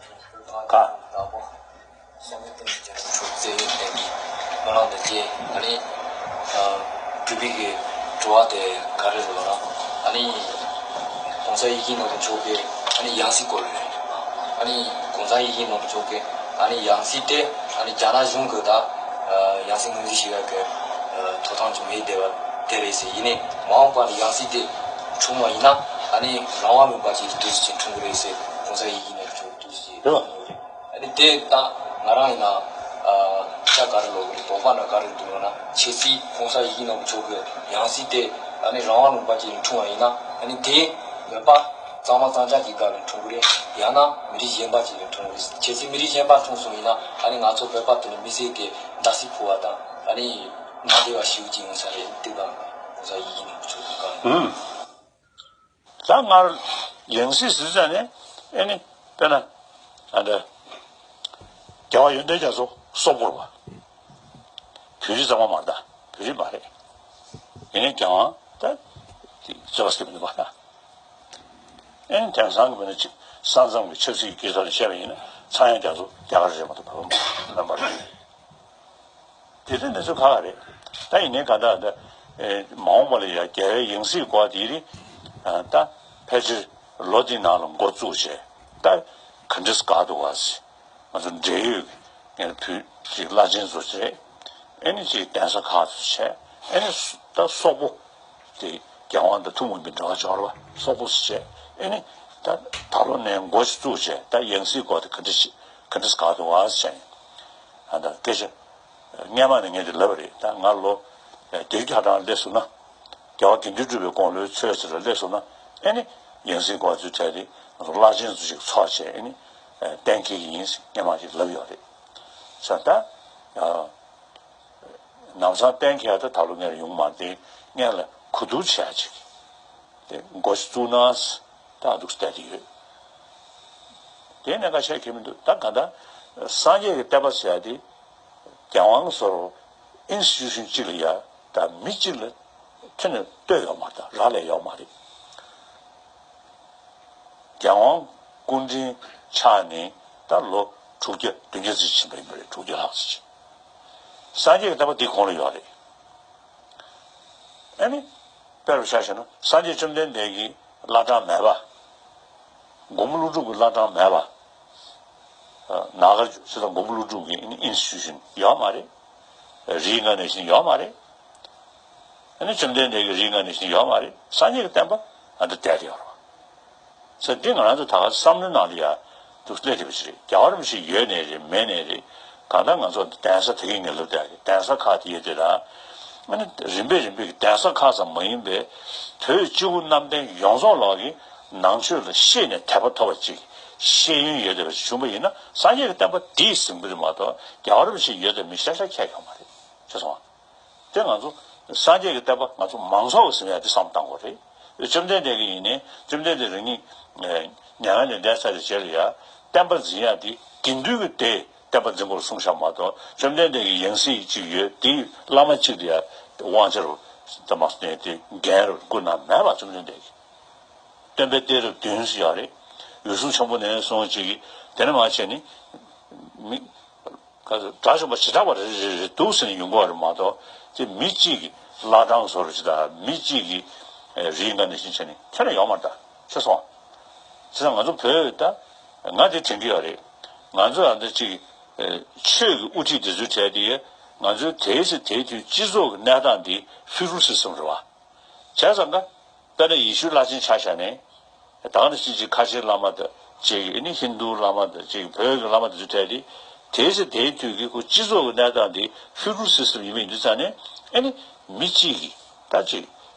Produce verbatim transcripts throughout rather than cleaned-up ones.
ཀ། བདག་པོ་བསམ་ཡས་བསྟན་པའི་རྒྱ་མཚོ་མཆོག་བཙན་ཡུལ་བསྟན་གྱི་སྨོན་ལམ་དང་བཅས། ཨ་ནི་ཨ་འབྲུག་པའི་གི་འགྲོ་བ་དེ་ག་རེ་རེད་ལབ་ན། ཨ་ནི་༸གོང་ས་ཡིད་བཞིན་ནོར་བུ་མཆོག་གི་ཨ་ནི་ཡང་སྲིད་སྐོར་རེད། ཨ་ནི་༸གོང་ས་ཡིད་བཞིན་ནོར་བུ་མཆོག་གི་ཨ་ནི་ཡང་སྲིད་དེ་ཨ་ནི་རྒྱ་ནག་གཞུང་གི་ད་ཡང་སྲིད་ངོས་འཛིན་བྱེད་ཡག་གི་ཐོབ་ཐང་ཅིག་མེད་བསྡད་པ་དེ་རེད་ཟེར། ཡིན་ནའི་མ་འོངས་པ་ལ་ཡང་སྲིད་དེ་འཁྲུངས་པ་ཡིན་ན་ཨ་ནི་རང་དབང་མིན་པ་ཅིག་ཏུ་ཅིག་འཁྲུངས་གི་རེད་ཟེར། ༸གོང་ས་ཡིད་བཞིན་ནོར་བུ་མཆོག་ཏུ་ཅིག་དེ་ལ། ཨ་ནི་དེ་ད་ང་རང་ཡིན་ན་ཨ་ཆ་ག་རེ་ལོག་གི་རེད། དོགས་པ་འདྲ་ག་རེ་འདུག་ལབ་ན། ཁྱེད་ཚོས་༸གོང་ས་ཡིད་བཞིན་ནོར་བུ་མཆོག་གི་ཡང་སྲིད་དེ་ཨ་ནི་རང་དབང་ལུང་པ་ཅིག་ནས་འཁྲུངས་པ་ཡིན་ན་ཨ་ནི་དེ་བོད་པ་གཙང་མ་གཙང་རྐྱང་གི་སྒང་ལ་འཁྲུངས་གི་རེད། ཡང་ན་མི་རིགས་གཞན་པ་ཅིག་ལ་འཁྲུངས་གི་རེད། ཁྱེད་ཚོས་མི་རིགས་གཞན་པ་འཁྲུངས་སོང་ཡིན་ན་ཨ་ནི་ང་ཚོ་བོད་པ་དེ་ལ་མི་ཚེ་དེ་མནར་གཅོད་ཕོག་པ་དང་ཨ་ནི་མ་བདེ་བ་ཞེ་པོ་ཅིག་ཡོང་ས་རེད། དེ་ད་༸གོང་ས་ཡིད་བཞིན་ནོར་བུ་མཆོག་གི་སྒང་ལ། ད་སྔར་ཡང་སྲིད་ཟེར་ཙང་ནས་ཨེ་ནི་དཔེར་ན་ཨ་འདྲ་རྒྱལ་བ་ཡོན་ཏན་རྒྱ་མཚོ་སོག་པོ་རེད་པ། བོད་རིགས་ཚང་མ་མ་རེད། ད་བོད་རིགས་མ་རེད། ཡིན་ནའི་རྒྱལ་དབང་ད་དེ་རྩོད་པ་སྐྱེ་མི་འདུག་པ། ད་ཨེ་ནི་དེང་སང་གི་བོད་ནང་ཅིག་ས་མཚམས་ཀྱི་ཆབ་སྲིད་ཀྱི་སྐྱོན་ཚོགས་ལ་བཤད་པ་ཡིན་ན་ཚངས་དབྱངས་རྒྱ་མཚོ་རྒྱ་གར་རེད་མ་གཏོགས་བོད་པ་མིན་པ་རེད། དེ་འདྲའི་གནས་ཚུལ་ཁག་ཁག་རེད། ད་ཡིན་ནའི་གང་ལྟར་ད་ཨེ་མ་འོངས་པ་ལ་ཡ་རྒྱལ་བའི་ཡང་སྲིད་སྐོར་དེ་རིགས་ཨ་ད་ཕལ་ཆེར་ལོ་འདིའི་ནང་ལ་འགོ་བཙུགས་བྱས། ད་ག་འདྲས་ག་འདུག་ག་ཟེར། ང་ཚོ་འབྲེལ་ཡོད་ཀྱི་ངས་བོད་ཀྱི་བླ་ཆེན་ཚོ་བྱས། ཨེ་ནི་ཅིག་གདན་ས་ཁག་ཚོ་བྱས། ཨེ་ནི་ད་སོག་པོ་དེ་རྒྱལ་དབང་དང་ཐུན་མོང་གི་འབྲེལ་བ་སྦྱོར་བ་སོག་པོ་བྱས། ཨེ་ནི་ད་ད་ལོ་ནས་འགོ་བཙུགས་བྱས། ད་ཡང་སྲིད་སྐོར་དེ་ག་འདྲས་ཤིག་ག་འདྲས་ག་འདུག་ག་ཟེར་བྱས། ཨ་ད་སྐད་ཆ། སྔན་མ་ནས་ངས་འདི་ལབ་པ་རེད། ད་ང་ལོ་བརྒྱད་ཅུ་གྱ་གྲངས་སླེབས་སོང་ན། རྒྱལ་བ་དགེ་འདུན་གྲུབ་པའི་དགུང་ལོའི་ཚོད་ཅིག་ལ་སླེབས་སོང་ན། ཨེ་ནི་ཡང་སྲིད་སྐོར་ཚུལ་གྲས་དེ་ང་ཚོ་བླ་ཆེན་ཚོ་ཞིག་ཚོགས་བྱས། ཨེ་ནི་གཏན་འཁེལ་གྱི་ཡིན་ཟེར་སྔན་མ་ཞིག་ལབ་ཡོད་རེད། ས་ད་ནམ་སང་གཏན་འཁེལ་ད་ད་ལོ་ངས་ཡོང་མ་དེ་སྔན་ལ་གོ་བསྡུར་བྱས་ཅིག་དེ་འགོ་ཞིག་བཙུགས་ན་ད་འདུག་བལྟས་ཏེ་ཡོད། དེ་ནས་ཁ་ཤས་ཁྱད་མི་འདུག་ད་ག་ད་སངས་རྒྱས་ཀྱི་བསྟན་པ་ཟེར་ཡ་དེ། རྒྱལ་དབང་ཟེར་ཨིན་སི་ཊི་ཊུ་ཤན་གཅིག་ལ་ཡ་ད་མི་གཅིག་ལ་ཁྱོན་ནས་ལྟོས་ཡོད་མ་རེད། རག་ལས་ཡོད་མ་རེད། རྒྱལ་དབང་སྐུ་ཕྲེང་ཆགས་ནས་ད་ལོ་དྲུག་བརྒྱ་བདུན་བརྒྱ་ཙམ་ཕྱིན་པ་ཡིན་པ་རེད། དྲུག་བརྒྱ་ལྷག་ཙམ་ཕྱིན། སངས་རྒྱས་ཀྱི་བསྟན་པ་འདི་གོང་ལ་ཡོད་རེད། ཨ་ནི། དཔེར་བཞག་བྱས་ན་སངས་རྒྱས་བཅོམ་ལྡན་འདས་ཀྱི་བླ་བྲང་མེད་པ། མགོན་པོ་ཀླུ་སྒྲུབ་ཀྱི་བླ་བྲང་མེད་པ། ནཱ་ག་ཆོས་དང་མགོན་པོ་ཀླུ་སྒྲུབ་ཀྱི་ཨིན་སི་ཊི་ཊུ་ཤན་ཡོད་མ་རེད། རི་ཨིན་ཀར་ནེ་ཤན་ཡོད་མ་རེད། ཨ་ནི་བཅོམ་ལྡན་འདས་ཀྱི་རི་ཨིན་ཀར་ནེ་ཤན་ཡོད་མ་རེད། སངས་རྒྱས་ཀྱི་བསྟན་པ་ཨ་འདི་བསྡད་དེ་ཡོད་རེད། ས་འདི་ང་རང་ཚོ་ད་ག་བསམ་བློའི་ནང་ལ་ཡ་འདུག་སླེབས་བསྡད་པ་ཞིག་རེད། རྒྱལ་བ་རིན་པོ་ཆེ་ཡོད་ནའི་རེད། མེད་ནའི་རེད། གང་ལྟར་ང་ཚོ་གདན་ས་དེ་གའི་ངེས་ལབ་བསྡད་ཀྱི་གདན་ས་ཁག་དེ་ཡོད་དེ་ལ། ཨ་ནི་རིམ་པས་རིམ་པས་ཀྱི་གདན་ས་ཁག་ཙམ་མ་ཡིན་པའི་བོད་སྤྱི་བོ་གནམ་བསྟན་ཡོངས་རྫོགས་ལོག་གི་ནང་ཆོས་ལ་ཤེས་ནས་དད་པ་ཐོབ་པ་ཅིག་ཤེས་ཡོན་ཡོད་བསྡད་པ་ཞིག་བྱུང་བ་ཡིན་ན་སངས་རྒྱས་ཀྱི་བསྟན་པ་འདིས་ཟིན་པ་རེད་མ་གཏོགས་རྒྱལ་བ་རིན་པོ་ཆེ་ཡོད་དང་མེད་ཤ་ཤ་ཁྱད་ཡོད་མ་རེད། ཤེས་སོང་ང་། དེ་ང་ཚོ་སངས་རྒྱས་ཀྱི་བསྟན་པ་ང་ཚོ་མང་ཚོགས་ཀྱིས་ཟིན་ཡ་དེ་བསམ་བློ་བཏང་དགོས་རེད། བཅོམ་ལྡན་འདས་ཀྱིས་ཡིན་ནའི་བཅོམ་ལྡན་འདས་རང་ཉིད་མྱ་ངན་ལས་འདས་ཚར་བའི་རྗེས་ལ་ཡ་བསྟན་པ་འཛིན་ཡ་དེ་དགེ་འདུན་གྱི་སྡེས་བསྟན་པ་འཛིན་དགོས་གསུངས་བཞག་མ་གཏོགས་བཅོམ་ལྡན་འདས་ཀྱི་ཡང་སྲིད་ཅིག་ཡོད་དེ་བླ་མ་གཅིག་ལ་ཡ་དབང་ཆ་རུ་དམ་པ་ནས་དེ་འགན་རུ་བསྐུར་གནང་མེད་པ། བཅོམ་ལྡན་འདས་ཀྱིས་སྟོན་པའི་གཏད་རབས་བདུན་ཟེར་ཡ་རེད། འོད་སྲུང་འཆང་པོ་ནས་སོང་གཅིག་གིས་དེ་ནས་མ་བྱས་ནི་མི། ག་ཚོད་དགྲ་བཅོམ་པ་བྱེ་བྲག་པ་རེ་རེ་རེ་རེ་འདུག་ཟེར་ནས་ཡོང་གི་ཡོད་རེད་མ་གཏོགས་དེ་མི་གཅིག་གིས་བླ་བྲང་བཟོ་རུ་ཅི་དང་མི་གཅིག་གིས་རི་ཨིན་ཀར་ནེ་ཤན་བྱས་ནས་ཁྱོན་ནས་ཡོད་མ་རེད། ད་ཤེས་སོང་། བྱས་ཙང་ང་ཚོ་བོད་ད་ང་དེ་དྲན་གྱི་ཡོད་རེད། ང་ཚོ་ཨ་འདི་གཅིག་ཆོས་ཀྱི་དབུ་ཁྲིད་དེ་ཚོའི་གྲས་དེ་ང་ཚོའི་དེའི་ཚེ་དེའི་དུས་སྤྱི་ཚོགས་ཀྱི་གནས་སྟངས་འདི་ཕི་ཌེ་རལ་སི་སི་ཊམ་རེད་བ། བྱས་ཙང་ཀ་དཔེར་ན་ཡེ་ཤུའི་བླ་ཆེན་ཆ་བཞག་ནས། ད་ནི་ཅིག་ཅིག་ཁ་ཆེའི་བླ་མ་དང་ཅིག་ཨ་ནི་ཧིན་དུའི་བླ་མ་དང་ཅིག་བོད་ཀྱི་བླ་མ་དེ་ཚོ་གྲས་དེ། དེའི་ཚེ་དེའི་དུས་ཀྱི་ཁོ་སྤྱི་ཚོགས་ཀྱི་གནས་སྟངས་དེ་ཕི་ཌེ་རལ་སི་སི་ཊམ་ཡིན་པ་ཡིན་དུས་ཙང་ནས་ཨ་ནི་མི་གཅིག་གིས་ད་ཅིག་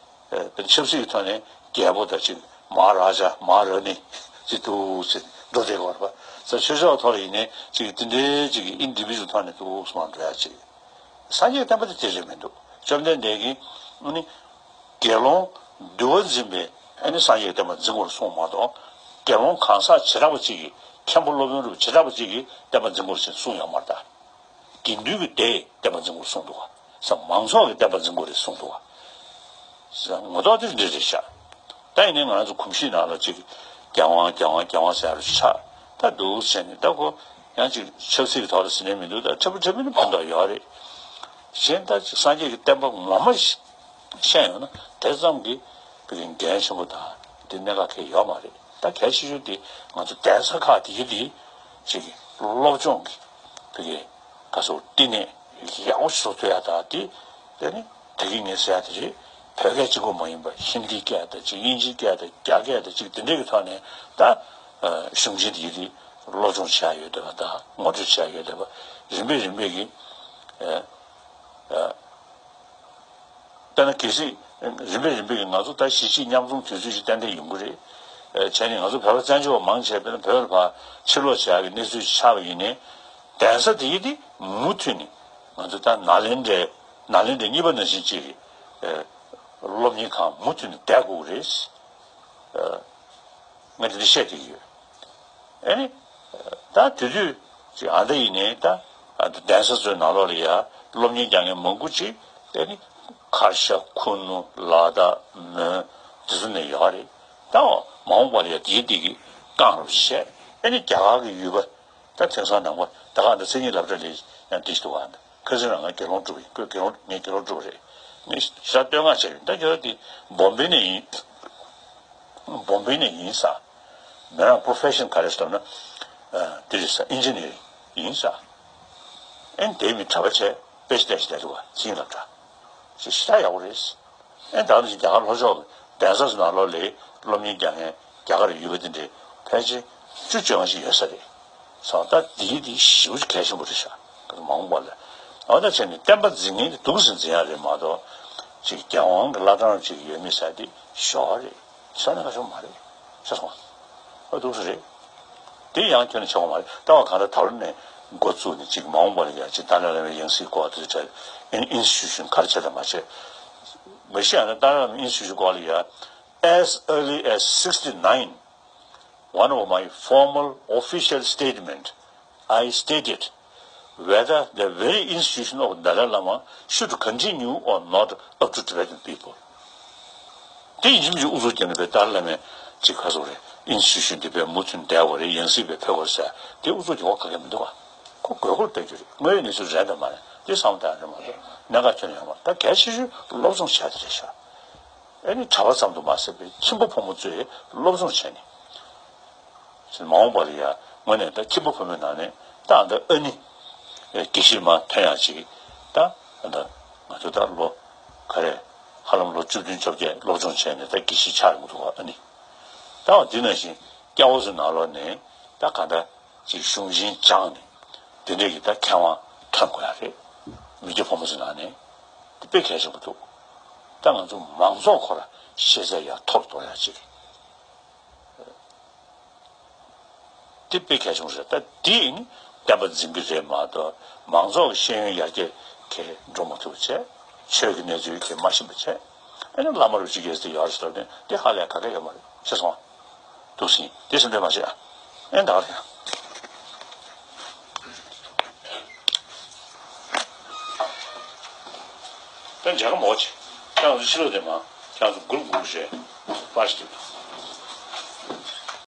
ཨ་ཆབ་སྲིད་ཀྱི་ཐོག་ནས་རྒྱལ་པོ་དང་ཅིག་མ་ར་ཇ་མ་ར་ནི་ཅིག་འདུག་ཟེར་འགྲོ་བསྡད་ཀྱི་ཡོད་རེད་པ། ས་ཆོས་ཕྱོགས་ཐོག་ལ་ཡིན་ནའི་ཅིག་དེ་འདྲའི་ཅིག་ཨིན་ཌི་བི་ཇུ་ཨལ་ཐོག་ནས་འདུག་སེ་མར་འགྲོ་ཡ་ཅིག་སངས་རྒྱས་བསྟན་པ་དེ་དེ་རེད་མི་འདུག་བཅོམ་ལྡན་འདས་ཀྱིས་ཨ་ནི། དགེ་སློང་འདུལ་བ་འཛིན་པས་ཨ་ནི་སངས་རྒྱས་ཀྱི་བསྟན་པ་འཛིན་དགོས་གསུངས་མ་གཏོགས། དགེ་སློང་གང་ཟག་བྱེ་བྲག་པ་གཅིག་གིས་མཁན་པོ་སློབ་དཔོན་རུ་བྱེ་བྲག་པ་གཅིག་གིས་བསྟན་པ་འཛིན་དགོས་ཟེར་གསུངས་ཡོད་མ་རེད་ད། དགེ་འདུན་གྱི་སྡེས་བསྟན་པ་འཛིན་དགོས་གསུངས་འདུག་བ། ས་མང་ཚོགས་ཀྱིས་བསྟན་པ་འཛིན་དགོས་རེད་གསུངས་འདུག་བ། ས་ངོ་ཐོག་དེ་འདྲ་རེད་ཤག་ད་ཡིན་ནའི་ང་རང་ཚོ་གོམས་གཤིས་ནང་ལ་གཅིག་རྒྱལ་དབང་རྒྱལ་དབང་རྒྱལ་དབང་ཟེར་ཡ་རུ་ཆགས། ད་འདུག་ཟེར་ནས་ད་ཁོ་ཡང་ཅིག་ཆབ་སྲིད་ཀྱི་ཐོག་ལ་ཟེར་ནས་མི་འདུག་ད་འཁྲབ་པ་འཁྲབ་པའི་ནི་ཕན་ཐོགས་ཡོད་རེད། གཞན་ད་ཅིག་སངས་རྒྱས་ཀྱི་བསྟན་པ་ངོ་མ་ཤེས་ཡོང་ན་དེ་ཙམ་གྱི་བོད་ཀྱི་འགན་ཆེན་པོ་དང་དེ་གནད་འགག་གལ་ཡོད་མ་རེད། ད་གལ་ཆེ་ཤོས་དེ་ང་ཚོ་གདན་ས་ཁག་དེ་གི་དེ་ཅིག་སློབ་སྦྱོང་གི་བོད་ཀྱི་ག་སོ་བསྟི་གནས་ཡག་པོ་ཞིག་བཟོ་ཐུབ་ཡ་ད་དེ་དེ་ནི་དེ་གི་ངས་ཟེར་ཡ་དེ་རེད། བོད་སྐད་གཅིག་པོ་མ་ཡིན་པ་ཧིན་དི་སྐད་དང་ཅིག་དབྱིན་ཇིའི་སྐད་དང་རྒྱ་སྐད་དང་ཅིག་དེ་འདྲའི་གི་ཐོག་ནས་ད་གཞུང་ཆེན་དེ་གི་དེ་སློབ་སྦྱོང་བྱས་ཡོད་བསྡད་པ་དང་ངོ་སྤྲོད་བྱས་ཡོད་བསྡད་པ་རིམ་པས་རིམ་པས་ཀྱི་ཨ་ཨ་དཔེར་ན་གལ་སྲིད་རིམ་པས་རིམ་པས་ཀྱི་ང་ཚོ་ད་གཞིས་བྱེས་མཉམ་འཛོམས་དུས་ཚོད་ཅིག་ཏན་ཏན་ཡོང་གི་རེད། ཨ་བྱས་ནས་ང་ཚོ་བོད་པ་བཙན་བྱོལ་བ་མང་ཆེ་བས་ན་བོད་ལ་ཕར་ཕྱིར་ལོག་བྱེད་ཡག་གི་གནས་ཚུལ་ཅིག་ཆགས་པ་ཡིན་ནའི་གདན་ས་དེ་ཡི་དེ་མུ་མཐུད་ནས་ང་ཚོ་ད་ནཱ་ལེནྡྲའི་ནཱ་ལེནྡྲའི་གཉིས་པ་ནང་བཞིན་ཅིག་གི་ཨ་སློབ་གཉེར་ཁང་མུ་མཐུད་ནས་བསྡད་དགོས་ཀྱི་རེད། ཨ་ང་དེ་འདྲ་བཤད་བསྡད་ཀྱི་ཡོད། ཨེ་ནི། ད་དེ་དུས་ཅིག་ཨ་འདྲ་ཡིན་ནའི་ད་ཨ་ད་གདན་ས་ཚོའི་ནང་ལོགས་ལ་ཡ་སློབ་གཉེར་རྒྱག་མཁན་མང་པོ་ཅིག་ཨེ་ནི་ཁ་ཤ་ཁུ་ནུ་ལ་དྭགས་མོན་དེ་ཚོ་ནས་ཡོད་རེད། ད་འོ་མ་འོངས་པ་ལ་ཡ་དེའི་འདི་གི་རྐང་རུ་བཤད་ཨེ་ནི་རྒྱ་གར་གི་ཡུལ་པ་ད་དེང་སང་ནང་པ་ད་ག་འདྲ་མཚན་ཉིད་སློབ་གྲྭ་ལས་ཡང་འདི་ཞིག་འདུག་ག་འདི། ཁ་སང་རང་ང་དགེ་སློང་དཀྲུགས་ཡིན། ཁོས་དགེ་སློང་ངས་དགེ་སློང་དཀྲུགས་རེད། ངས་ཞེ་དྲག་བསྟོད་བསྔགས་བྱས་ཡིན། ད་ཁྱོད་འདི་བོམ་བེ་ནས་ཡིན། བོམ་བེ་ནས་ཡིན་ས། མི་རང་པོ་རོ་ཕེ་ཤན་ག་རེ་ཟེར་ན། འདི་རེད་ས་ཨིན་ཇི་ནི་ཡིན་ས། ཨེ་འདས་མི་གྲྭ་པ་བྱས་དཔེ་ཆ་བལྟས་ཤིག་བསྡད་འདུག་བ་ཚིག་སློབ་གྲྭ། ཞེ་དྲག་ཡག་པོ་རེད། ཨེ་ད་ནི་རྒྱ་གར་ལྷོ་ཕྱོགས་ཀྱི་གདན་ས་ཚོ་ནང་ལོགས་ལ་སློབ་གཉེར་རྒྱག་མཁན་རྒྱ་གར་ཡུལ་པ་དེ་འདྲའི་ཕལ་ཆེར་བཅུ་བཅོ་ལྔ་ཞིག་ཡོད་ས་རེད། སོང་ད་འདི་འདི་ཞེ་པོ་ཅིག་གལ་ཆེན་པོ་རེད་ཤག་མ་འོངས་པ་ལ། འོ་ད་བྱས་ནས་བསྟན་པ་འཛིན་མཁན་དེ་འདུག་སེ་འཛིན་ཡ་རེད་མ་གཏོགས་ཅིག་རྒྱལ་དབང་གི་བླ་བྲང་ཅིག་ཡོད་མེད་ཟེར་དེ་ཞོག་རེད། ས་ནས་ག་ཆོག་མ་རེད། ཤེས་སོང་ཨ། འདུག་སེ་རེད། དེ་ཡང་ཁྱོན་ནས་ཆགས་པ་མ་རེད། ལྟ་བ་གང་ལྟར་ད་ལོ་ནས་འགོ་བཙུགས་ནས་ཅིག་མ་འོངས་པ་ལ་ཡ་ཅིག་ཏཱ་ལའི་བླ་མའི་ཡང་སྲིད་སྐོར་དེ་ཚོ་ཨིན་ཨིན་སི་ཊི་ཊུ་ཤན་ག་རེ་བྱས་དང་མ་བྱས། མ་གཞི་ཡང་ན་ཏཱ་ལའི་བླ་མའི་ཨིན་སི་ཊི་ཊུ་ཤན་སྐོར་ལ་ཡ། As early as sixty-nine, one of my formal official statement, I stated whether the very institution of Dalai Lama should continue or not up to Tibetan people. དེ་ཡིན་གཅིག་མིན་གཅིག་ཨུ་ཚུགས་བརྒྱབ་ནས་པའི་ཏཱ་ལའི་བླ་མས་ཅིག་ག་ཚོད་རེད། ཨིན་སི་ཊི་ཊུ་ཤན་འདི་པའི་མུ་མཐུད་བསྡད་དགོས་རེད། ཡང་སྲིད་པའི་ཕེབས་དགོས་ཟེར་དེ་ཨུ་ཚུགས་རྒྱག་དགོས་ག་གེ་མི་འདུག་ག་ཁོ་དགོས་མཁོར་བལྟ་རྒྱུ་རེད། དངོས་ཡོད་གནས་ཚུལ་རེད་འདྲ་མ་རེད། དེ་བསམ་བཏང་རེད་མ་གཏོགས་གནད་འགག་ཁྱོན་ནས་ཡོད་མ་རེད། ད་གལ་ཆེ་ཤོས་སློབ་སྦྱོང་བྱས་དེ་རེད་ཤག་ཨེ་ནི་གྲྭ་པ་ཙམ་དུ་མ་ཟད་པའི་ཁྱིམ་པ་ཕོ་མོ་ཚོས་སློབ་སྦྱོང་བྱས་ནས། མ་འོངས་པ་ལ་ཡ་དངོས་གནས་ད་ཁྱིམ་པ་ཕོ་མོའི་ནང་ནས་ད་ཨ་ད་ཨ་ནི་དགེ་བཤེས་མ་ཐོན་ཡག་ཅིག་ད་ཨ་ད་ང་ཚོ་ད་ལོ་ག་རེ་ཧ་ལམ་ལོ་བཅུ་བདུན་བཅོ་བརྒྱད་སློབ་སྦྱོང་བྱས་ནས་ད་དགེ་བཤེས་ཆགས་ཡོང་གི་འདུག་ག་ཨ་ནི་ད་འོ་འདི་ནང་བཞིན་སྐྱ་བོ་ཚོའི་ནང་ལོགས་ནས་ད་ག་ད་ཅིག་གཞུང་ཆེན་སྦྱངས་ནས་དེ་འདྲས་ཀྱི་ད་མཁས་དབང་ཐོན་དགོས་ཡ་རེད། མི་སྐྱ་ཕོ་མོ་ཚོའི་ནང་ནས་དེ་དཔེ་གལ་ཆེན་པོ་འདུག་ད་ང་ཚོ་མང་ཚོགས་ཁོ་ར་ཤེས་ཚད་ཡར་མཐོ་རུ་གཏོང་ཡ་ཅིག་དེ་དཔེ་གལ་ཆེན་པོ་རེད། ད་དེ་ནི་བསྟན་པ་འཛིན་གྱི་རེད་མ་གཏོགས་མང་ཚོགས་ཀྱི་ཤེས་ཡོན་ཡར་རྒྱས་གང་འགྲོ་མ་ཐུབ་པ་བྱས། ཆོས་ཀྱི་གནས་ཚུལ་གང་མ་ཤེས་པ་བྱས། ཨེ་ནི་བླ་མ་རུ་ཅིག་གེ་སྟེ་ཡོད་རེད་ཟེར་ནས་དེ་ཧ་ལས་ག་གེ་ཡོད་མ་རེད། ཤེས་སོང་ཨ། འདུག་སེ་དེ་སེམས་ཁྲལ་མ་བྱེད་ཨ། ཨེ་ད་ག་རེད། ད་མཇལ་ཁ་མོ་ཆེ། ཁྱེད་རང་ཚོ་ཕྱི་ལོགས་དེ་མ། ཁྱེད་རང་ཚོ་གུ་རུབ་གུ་རུབ་བྱས། པར་ཞིག་སྟེར་དང་།